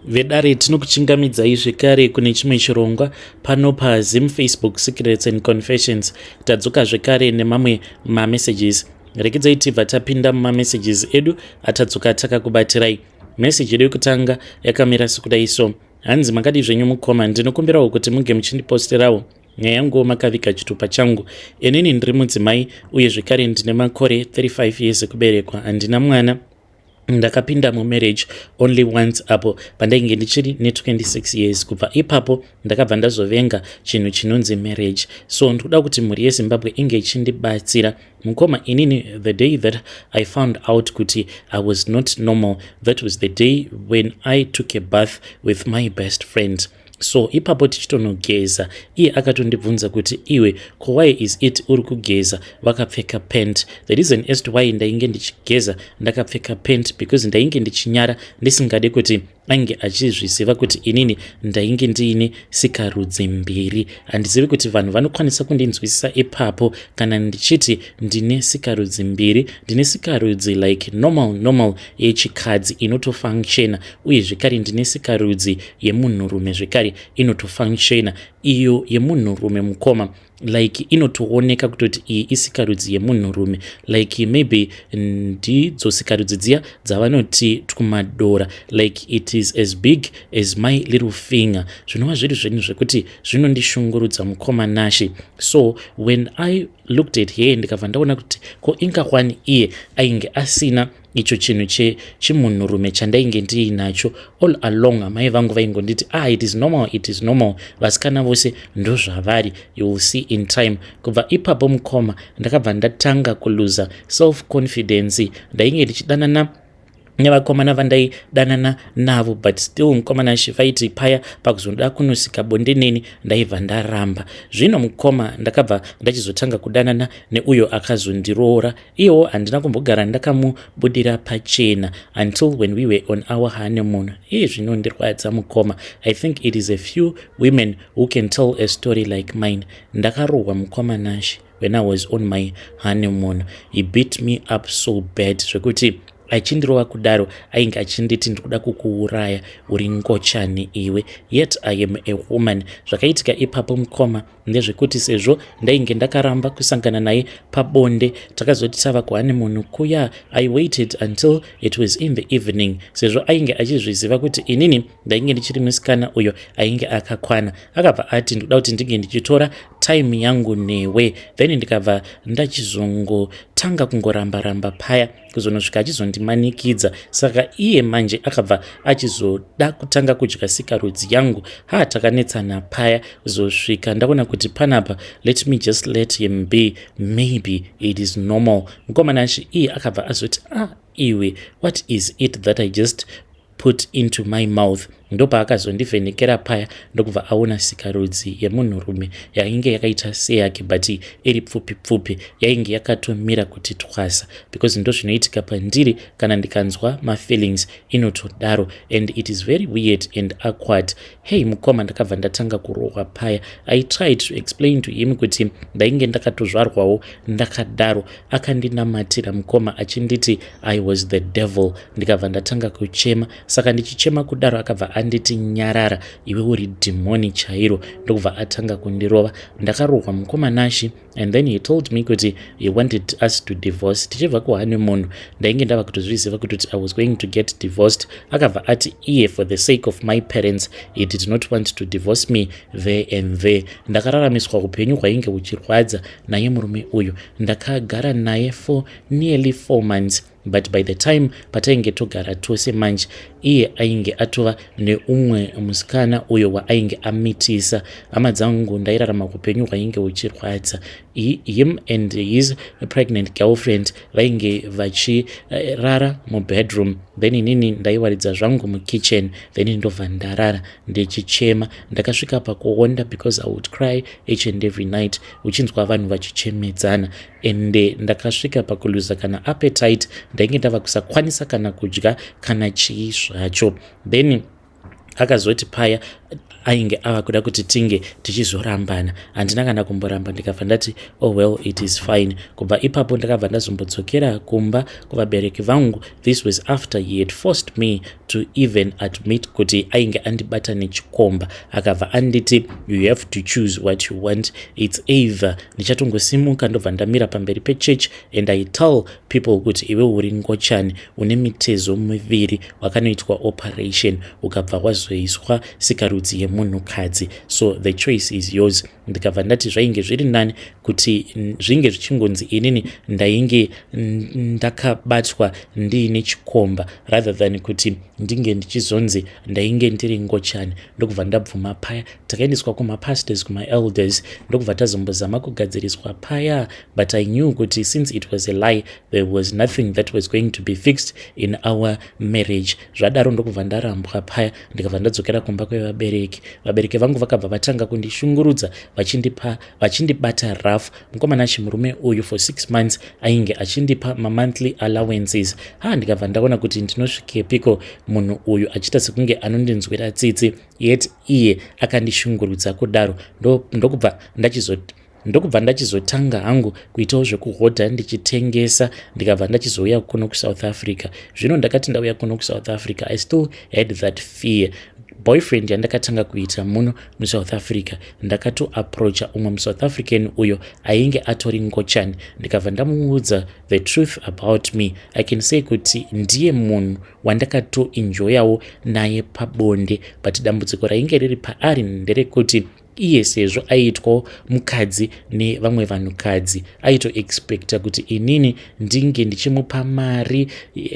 Vedare, tinokuchingamidzai zvekare kune chimwe chirongwa pano paZim Facebook Secrets and Confessions. Tadzoka zvekare nemamwe mamessages. Rekedzai tibva tapinda mumamessages edu atadzoka takakubatirai. Message yedu yekutanga yakamira sekudai so. Hanzi, makadii zvenyu mukoma? Ndinokumbirawo kuti muge muchindiposterawo nyaya yangu makaviga chitupa changu. Inini ndiri mudzimai uye zvekare ndine makore 35 years ekuberekwa. Handina mwana. Ndakapinda mumarriage only once apo pandainge ndichiri ne26 years. Kubva ipapo ndakabva ndazovenga chinhu chinonzi marriage. So ndikuda kuti mhuri yeZimbabwe inge ichindibatsira. Mukoma, inini the day that I found out kuti I was not normal, that was the day when I took a bath with my best friend. So ipapo tichitonogeza, iye akatondibvunza kuti, "Iwe, ko why is it uri kugeza wakapfeka pant?" The reason as to why ndainge ndichigeza ndakapfeka pant, because ndainge ndichinyara, ndisingade kuti ainge achizviziva kuti inini ndainge ndiine sikarudzi mbiri. Handizivi kuti vanhu vanokwanisa kundinzwisisa ipapo kana ndichiti ndine sikarudzi mbiri. Ndine sikarudzi like normal normal yechikadzi inotofunctiona, uye zvekare ndine sikarudzi yemunhurume zvekare inotofunctiona. Iyo yemunhurume, mukoma, like inotooneka kutoti iyi isikarudzi yemunhurume, like maybe ndidzo sikarudzi dziya dzavanoti twumadora. Like it is as big as my little finger, zvinova zviri zvinhu zvekuti zvinondishungurudza, mukoma Nashe. So when I looked at her, ndikabva ndaona kuti ko ingawani iye ainge asina icho chinhu chechimunhurume chandainge ndiinacho all along. Amai vangu vaingonditi, "Ah, it is normal, it is normal, vasikana vose ndozvavari, you will see in time." Kubva ipapo, mukoma, ndakabva ndatanga kuluza self confidence. Ndainge ndichidanana nevakomana vandaidanana navo, but still, mukomana, vaiti paya pakuzoda kunosika bonde neni, ndaibva ndaramba. Zvino mukoma, ndakabva ndachizotanga kudanana neuyo akazondiroora. Iyewo handina kumbogara ndakamubudira pachena until when we were on our honeymoon. Iye zvinondirwadza, mukoma. I think it is a few women who can tell a story like mine. Ndakarohwa, mukoma Nashe. When I was on my honeymoon, he beat me up so bad zvekuti achindirova kudaro ainge achinditi, "Ndikuda kukuuraya, uri ngochani iwe." Yet I am a woman. Zvakaitika ipapo, mukoma, ndezvekuti sezvo ndainge ndakaramba kusangana naye pabonde, takazoti tava kuhoneymoon kuya, I waited until it was in the evening. Sezvo ainge achizviziva kuti inini ndainge ndichiri musikana uyo ainge akakwana, akabva ati, "Ndikuda kuti ndinge ndichitora time yangu newe." Then ndikabva ndachizongotanga kungoramba-ramba paya, kuzonosvika achizondimanikidza. Saka iye manje akabva achizoda kutanga kudya sikarudzi yangu. Ha, takanetsana paya kuzosvika ndaona kuti panapa, let me just let him be, maybe it is normal. Mukomana achi iye akabva azoti, "Ah, iwe, what is it that I just put into my mouth?" Ndopaakazondivhenekera paya, ndokubva aona sikarudzi yemunhurume yainge yakaita seyake, but iri pfupi pfupi, yainge yakatomira kuti twasa, because ndo zvinoitika pandiri kana ndikanzwa mafeelings, inotodaro, and it is very weird and awkward. Hey, mukoma, ndakabva ndatanga kurohwa paya. I tried to explain to him kuti ndainge ndakatozvarwawo ndakadaro. Akandinamatira, mukoma, achinditi I was the devil. Ndikabva ndatanga kuchema. Saka ndichichema kudaro, akabva anditi, "Nyarara iwe, uri dhimoni chairo." Ndokubva atanga kundirova. Ndakarohwa, mukoma Nashi, and then he told me kuti he wanted us to divorce. Tichibva kuhoneymoon, ndainge ndava kutozviziva kuti I was going to get divorced. Akabva ati iye for the sake of my parents, he did not want to divorce me there and there. Ndakararamiswa upenyu hwainge huchirwadza naye murume uyu. Ndakagara naye for nearly 4 months, but by the time patainge togara tose manje, iye ainge atova neumwe musikana uyo waainge amitisa. Hama dzangu, ndairarama upenyu hwainge huchirwadza. Him and his pregnant girlfriend vainge vachirara mubedroom, then inini ndaiwaridza zvangu mukitchen, then ndobva ndarara ndichichema. Ndakasvika pakuonda because I would cry each and every night, uchinzwa vanhu vachichemedzana. Ende ndakasvika pakuluza kana appetite. Ndainge ndava kusakwanisa kana kudya kana chii zvacho. Then akazoti paya Ainge ava kuda kuti tinge tichizorambana. Handina kana kumboramba, ndikabva ndati, "Oh well, it is fine." Kubva ipapo ndakabva ndazombodzokera kumba kuvabereki vangu. This was after he had forced me to even admit kuti ainge andibata nechikomba. Akabva anditi, "You have to choose what you want. It's either ndichatongosimuka ndobva ndamira pamberi pechurch and I tell people kuti iwe uri ngochani, une mitezo miviri, wakanoitwa operation, ukabva wazoiswa sikarudzi yemunhukadzi. So the choice is yours." Ndikabva ndati zvainge zviri nani kuti zvinge zvichingonzi inini ndainge ndakabatwa ndiine chikomba rather than kuti ndinge ndichizonzi ndainge ndiri ngochani. Ndokubva ndabvuma paya. Takaendeswa kumapastors, kumaelders, ndokubva tazombozama kugadziriswa paya, but I knew kuti since it was a lie, there was nothing that was going to be fixed in our marriage. Zvadaro ndokubva ndarambwa paya, ndikabva ndadzokera kumba kwevabereki. Vabereki vangu vakabva vatanga kundishungurudza, vachindipa, vachindibata rough. Mukomana chimurume uyu for 6 months ainge achindipa mamonthly allowances. Ha, ndikabva ndaona kuti ndinosvikepiko munhu uyu achiita sekunge anondinzwira tsitsi, yet iye akandishungurudza kudaro. Ndokubva ndachizotanga hangu kuitawo zvekuhodha ndichitengesa, ndikabva ndachizouya kuno kuSouth Africa. Zvino ndakati ndauya kuno kuSouth Africa, I still had that fear. Boyfriend yandakatanga kuita muno muSouth Africa, ndakatoapproacha umwe muSouth African uyo ainge atori ngochani, ndikabva ndamuudza the truth about me. I can say kuti ndiye munhu wandakatoenjoyawo naye pabonde, but dambudziko rainge riri paari nderekuti iye sezvo aitwawo mukadzi nevamwe vanhukadzi, aitoexpecta kuti inini ndinge ndichimupa mari,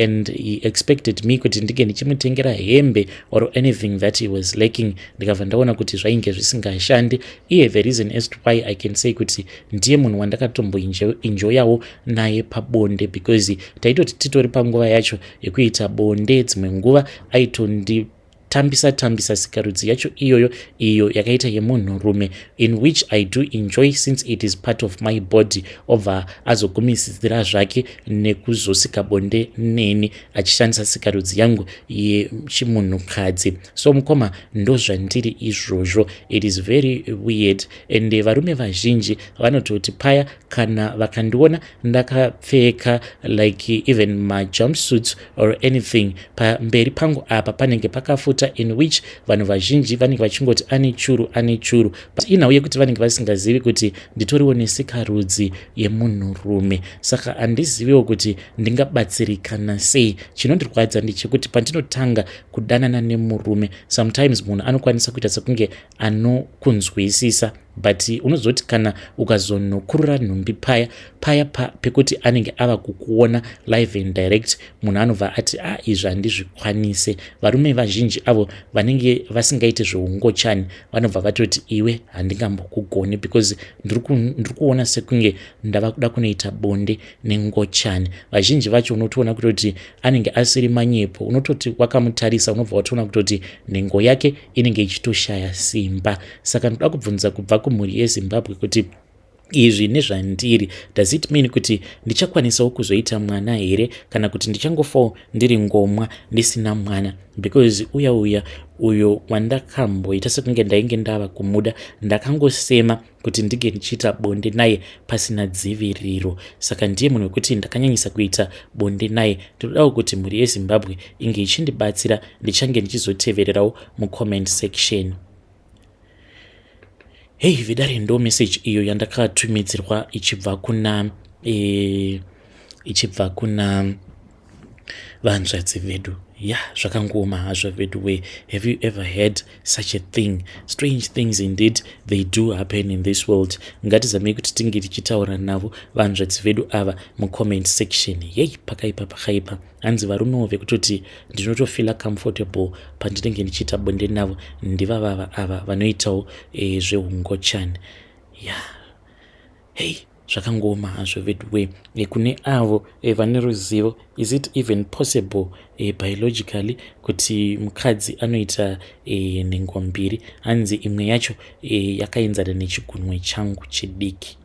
and he expected me kuti ndinge ndichimutengera hembe or anything that he was lacking. Ndikabva ndaona kuti zvainge zvisingashandi. Iye, the reason as to why I can say kuti ndiye munhu wandakatomboenjoyawo naye pabonde, because taitoti titori panguva yacho yekuita bonde, dzimwe nguva aitondi tambisa tambisa sikarudzi yacho iyoyo, iyo yakaita yemunhurume, in which I do enjoy since it is part of my body. Obva azogumisidzira zvake nekuzosika bonde neni achishandisa sikarudzi yangu yechimunhukadzi. So mukoma, ndozvandiri izvozvo. It is very weird, and varume vazhinji vanototi paya kana vakandiona ndakapfeka like even majumpsuits or anything, pamberi pangu apa panenge pakafuta, in which vanhu vazhinji vanenge vachingoti ane churu, ane churu, but inhau yekuti vanenge vasingazivi kuti nditoriwo nesikarudzi yemunhurume. Saka handiziviwo kuti ndingabatsirikana sei. Chinondirwadza ndechekuti pandinotanga kudanana nemurume, sometimes munhu anokwanisa kuita sekunge anokunzwisisa, but unozoti kana ukazonokurura nhumbi paya paya pekuti anenge ava kukuona live and direct, munhu anobva ati, "A, ah, izvi handizvikwanise." Varume vazhinji avo vanenge vasingaiti zveungochani vanobva vatoti, "Iwe handingambokugoni because ndiri kuona sekunge ndava kuda kunoita bonde nengochani." Vazhinji vacho unotoona kutoti anenge asiri manyepo. Unototi wakamutarisa, unobva watoona kutoti nhengo yake inenge ichitoshaya simba. Saka ndoda kubvunza kubva kumhuri yeZimbabwe kuti izvi nezvandiri, does it mean kuti ndichakwanisawo kuzoita mwana here, kana kuti ndichangofawo ndiri ngomwa ndisina mwana? Because uya uya uyo wandakamboita sekunge ndainge ndava kumuda, ndakangosema kuti ndinge ndichiita bonde naye pasina dziviriro. Saka ndiye munhu wekuti ndakanyanyisa kuita bonde naye. Ndinodawo kuti mhuri yeZimbabwe inge ichindibatsira. Ndichange ndichizotevererawo mucomment section. Hei vedare, ndo message iyo yandakatumidzirwa ichibva kuna vanzvadzi vedu. Ya, zvakangooma hazvo vedu we. Have you ever heard such a thing? Strange things indeed, they do happen in this world. Ngatizamei kuti tinge tichitaura navo vanzvadzi vedu ava mucomment section. Yei, pakaipa, pakaipa. Hanzi varumewo vekutoti ndinotofeela comfortable pandinenge ndichiita bonde navo ndivavava ava vanoitawo zveungochani. Ya, hei, zvakangooma hazvo veduwe. Kune avo vane ruzivo, is it even possible biologically kuti mukadzi anoita nhengo mbiri? Hanzi imwe yacho yakaenzana nechigunwe changu chidiki.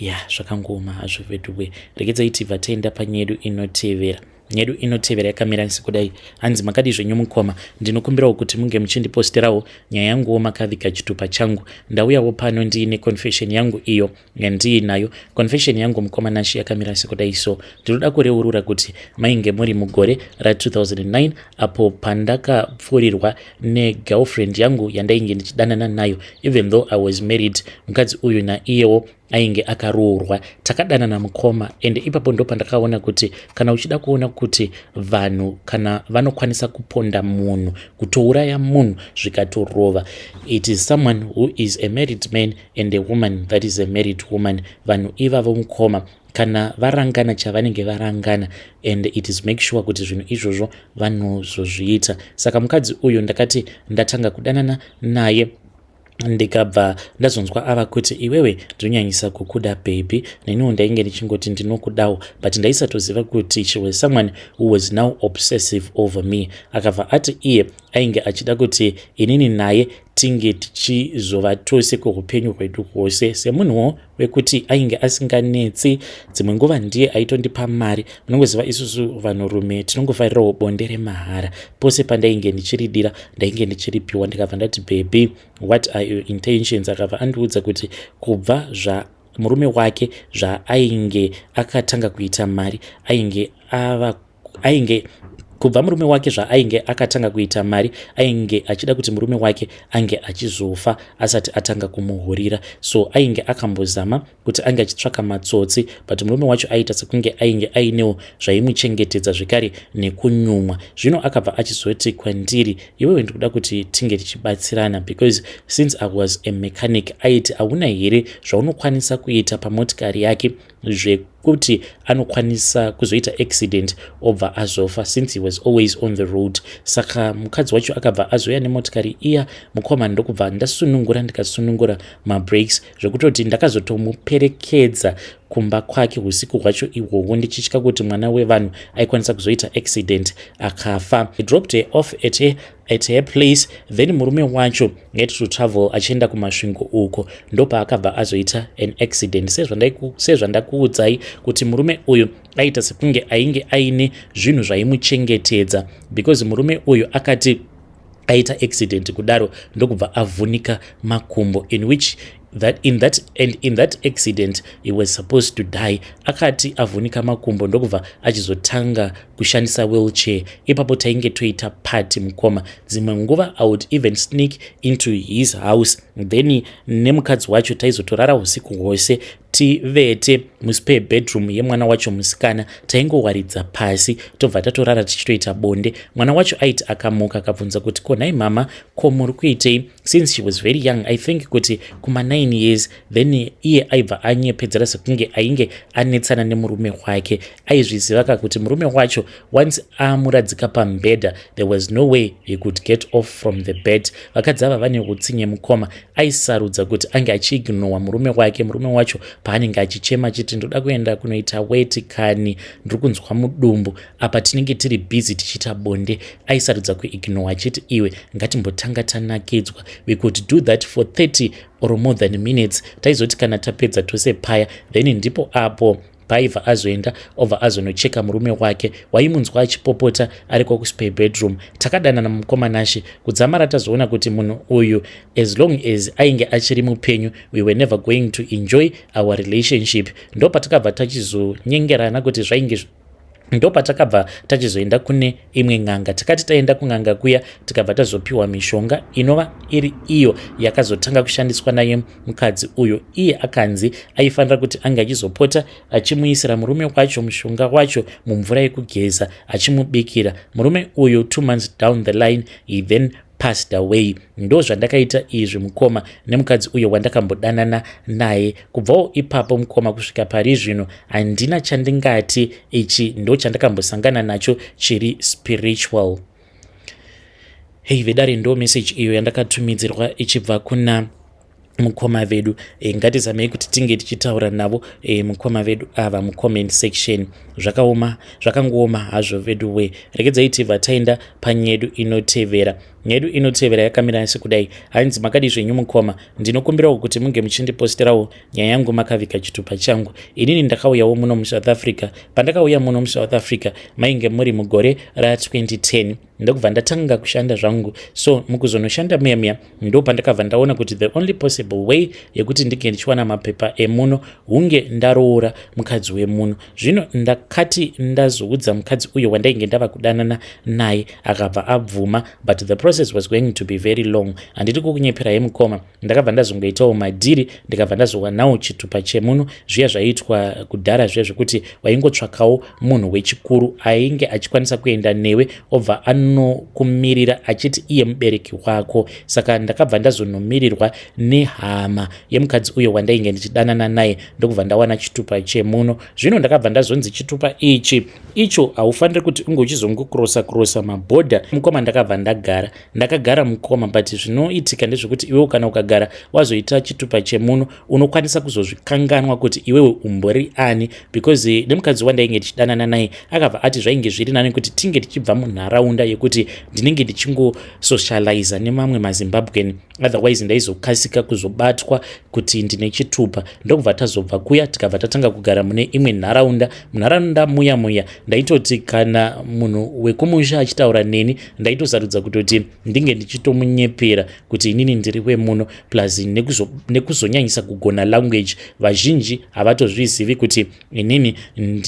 Ya, zvakangooma hazvo veduwe. Regedzai tibva taenda panyedu inotevera. Yedu inotevera yakamira sekudai. Hanzi makadii zvenyu mukoma, ndinokumbirawo kuti munge muchindiposterawo nyaya yanguwo makaviga chitupa changu. Ndauyawo pano ndiine confession yangu iyo yandiinayo. Confession yangu mukoma Nashe yakamira sekudai so. Ndinoda kureurura kuti mainge muri mugore ra2009 apo pandakapfuurirwa negirlfriend yangu yandainge ndichidanana nayo even though I was married. Mukadzi uyu naiyewo ainge akaroorwa. Takadanana mukoma ende ipapo ndopandakaona kuti kana uchida kuona kuti vanhu kana vanokwanisa kuponda munhu, kutouraya munhu zvikatorova, it is someone who is a married man and a woman that is a married woman. Vanhu ivavo mukoma kana varangana chavanenge varangana and it is make sure kuti zvinhu izvozvo vanozozviita. Saka mukadzi uyu ndakati ndatanga kudanana naye, ndikabva ndazonzwa ava kuti, "Iwewe ndinonyanyisa kukuda baby." Neniwo ndainge ndichingoti ndinokudawo, but ndaisatoziva kuti she was someone who was now obsessive over me. Akabva ati iye ainge achida kuti inini naye tinge tichizova tose kweupenyu hwedu hwose. Semunhuwo wekuti ainge asinganetsi, dzimwe nguva ndiye aitondipa mari. Munongoziva isusu vanhurume tinongofarirawo bonde remahara. Pose pandainge ndichiridira ndainge ndichiripiwa. Ndikabva ndati, "Baby, what are your intentions?" Akabva andiudza kuti kubva zva murume wake zvaainge akatanga kuita mari ainge ava ainge kubva murume wake zvaainge akatanga kuita mari, ainge achida kuti murume wake ange achizofa asati atanga kumuhurira. So ainge akambozama kuti ange achitsvaka matsotsi, but murume wacho aita sekunge ainge ainewo zvaimuchengetedza zvekare nekunyumwa. Zvino akabva achizoti kwandiri, "Iwewe ndikuda kuti tinge tichibatsirana," because since I was a mechanic, aiti hauna here zvaunokwanisa kuita pamotikari yake zvekuti anokwanisa kuzoita accident obva azofa, since he was always on the road. Saka mukadzi wacho akabva azoya nemotikari iya mukoma, ndokubva ndasunungura, ndikasunungura mabrakes zvekutoti ndakazotomuperekedza kumba kwake usiku hwacho ihwohwo, ndichitya kuti mwana wevanhu aikwanisa kuzoita accident akafa. I dropped her off at her place, then murume wacho had to travel achienda kuMasvingo uko, ndopaakabva azoita an accident. Sezvandakuudzai kuti murume uyu aita sekunge ainge aine zvinhu zvaimuchengetedza, because murume uyu akati aita accident kudaro ndokubva avhunika makumbo, in which that in that and in that accident he was supposed to die. Akati avhunika makumbo ndokubva achizotanga kushandisa wheelchair. Ipapo tainge toita party mukoma. Dzimwe nguva I would even sneak into his house, then nemukadzi wacho taizotorara usiku hwose tivete muspare bedroom yemwana wacho musikana. Taingowaridza pasi tobva tatorara tichitoita bonde. Mwana wacho aiti akamuka akabvunza kuti, "Ko nhai mama, ko muri kuitei?" Since she was very young, I think kuti kuma9 years, then iye aibva anyepedzera sekunge ainge anetsana nemurume wake. Aizviziva ka kuti murume wacho once amuradzika pamubhedha, there was no way he could get off from the bed. Vakadzi ava vane utsinye mukoma. Aisarudza kuti ange achiignowa murume wake. Murume wacho paanenge achichema achiti, "Ndoda kuenda kunoita weti kani, ndiri kunzwa mudumbu," apa tinenge tiri busy tichiita bonde, aisarudza kuignowa achiti, "Iwe, ngatimbotanga tanakidzwa." We could do that for 30 or more than minutes. Taizoti kana tapedza tose paya, then ndipo apo paaibva azoenda obva azonocheka murume wake. Waimunzwa achipopota ari kwakuspare bedroom. Takadanana mukoma Nashe kudzamara tazoona kuti munhu uyu, as long as ainge achiri mupenyu, we were never going to enjoy our relationship. Ndopatakabva tachizonyengerana kuti zvainge, ndopatakabva tachizoenda kune imwe n'anga. Takati taenda kun'anga kuya, tikabva tazopiwa mishonga inova iri iyo yakazotanga kushandiswa naye mukadzi uyo. Iye akanzi aifanira kuti ange achizopota achimuisira murume wacho mushonga wacho mumvura yekugeza, achimubikira. Murume uyu, 2 months down the line, he then passed away. Ndo zvandakaita izvi mukoma nemukadzi uyo wandakambodanana naye. Kubvawo ipapo mukoma kusvika pari zvino handina chandingati ichi ndo chandakambosangana nacho chiri spiritual. Hei vedare, ndo message iyo yandakatumidzirwa ichibva kuna Mukoma vedu, ngatizamei kuti tinge tichitaura navo mukoma vedu ava mucomment section. Zvakaoma, zvakangooma hazvo vedu we. Regedzai tibva taenda panyedu inotevera. Nyedu inotevera yakamira sekudai. Hanzi, "Makadi zvenyu mukoma? Ndinokumbirawo kuti munge muchindiposterawo nyaya yangu makavika chitupa changu. Inini ndakauyawo muno muSouth Africa. Pandakauya muno muSouth Africa mainge muri mugore ra2010, ndokubva ndatanga kushanda zvangu. So mukuzonoshanda muya muya ndo pandakabva ndaona kuti the only possible way yekuti ndinge ndichiwana mapepa emuno hunge ndaroora mukadzi wemuno. Zvino ndakati ndazoudza mukadzi uyo wandainge ndava kudanana naye, akabva abvuma, but the process was going to be very long. Handiti kukunyeperai mukoma, ndakabva ndazongoitawo madhiri, ndikabva ndazowanawo chitupa chemuno, zviya zvaiitwa kudhara zviya zvekuti waingotsvakawo munhu wechikuru ainge achikwanisa kuenda newe, obva anokumirira achiti iye mubereki wako. Saka ndakabva ndazonomirirwa nehama yemukadzi uyo wandainge ndichidanana naye, ndokubva ndawana chitupa chemuno. Zvino ndakabva ndazonzi chitupa ichi icho haufaniri kuti unge uchizongokrosa krosa mabhodha. Mukoma, ndakabva ndagara, ndakagara mukoma, but zvinoitika ndezvekuti iwewo kana ukagara wazoita chitupa chemuno, unokwanisa kuzozvikanganwa kuti iwewe umbori ani, because nemukadzi wandainge ndichidanana naye akabva ati zvainge zviri nani kuti tinge tichibva munharaunda yekuti ndinenge ndichingosocializa nemamwe maZimbabwean, otherwise ndaizokasika kuzobatwa kuti ndine chitupa. Ndokubva tazobva kuya, tikabva tatanga kugara mune imwe nharaunda. Munharaunda muya muya ndaitoti kana munhu wekumusha achitaura neni, ndaitosarudza kutoti ndinge ndichitomunyepera kuti inini ndiri wemuno, plus nekuzonyanyisa kugona language, vazhinji havatozvizivi kuti inini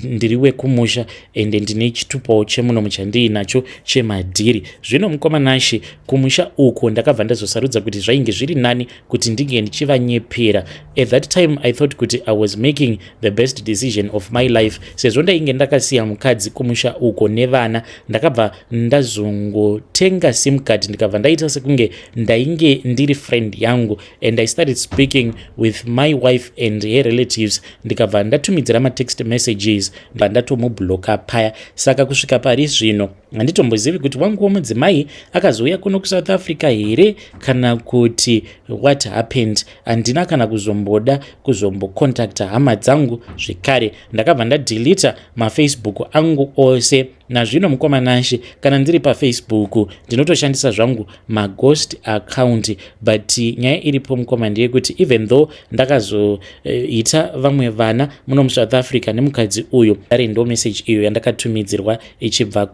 ndiri wekumusha ende ndine chitupawo chemuno muchandiinacho chemadhiri. Zvino mukoma Nashe, kumusha uko ndakabva ndazosarudza kuti zvainge zviri nani kuti ndinge ndichivanyepera. At that time I thought kuti I was making the best decision of my life, sezvo ndainge ndakasiya mukadzi kumusha uko nevana. Ndakabva ndazongotenga SIM card, ndikabva ndaita sekunge ndainge ndiri friend yangu, and I started speaking with my wife and her relatives. Ndikabva ndatumidzira matext messages, ndibva ndatomubloka paya. Saka kusvika pari zvino handitombozivi kuti wangu womudzimai akazouya kuno kuSouth Africa here kana kuti what happened. Handina kana kuzomboda kuzombocontacta hama dzangu zvekare. Ndakabva ndadeleta maFacebook angu ose. Nazvino mukoma Nashe, kana ndiri paFacebook ndinotoshandisa zvangu maghost account. But nyaya iripo mukoma ndeyekuti even though ndakazoita vamwe vana muno muSouth Africa nemukadzi uyu, ari ndo message iyo yandakatumidzirwa ichibva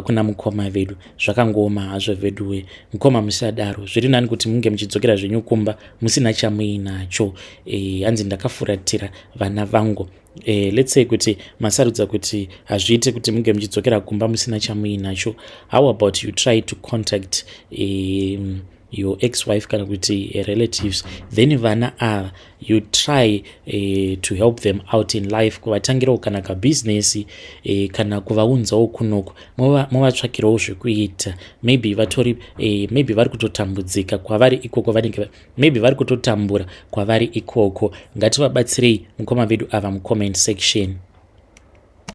kuna mukoma vedu. Zvakangooma hazvo veduwe. Mukoma, musadaro. Zviri nani kuti munge muchidzokera zvenyu kumba musina chamuinacho. Hanzi ndakafuratira vana vangu. Let's say kuti masarudza kuti hazviite kuti munge muchidzokera kumba musina chamuinacho, how about you try to contact your ex-wife kana kuti relatives, then vana ava you try to help them out in life, kuvatangirawo kana kabhizinesi, kana kuvaunzawo kunoku, movatsvakirawo zvekuita. Maybe vatori maybe vari kutotambudzika kwavari ikoko, vanenge maybe vari kutotambura kwavari ikoko. Ngativabatsirei mukoma vedu ava mucomment section.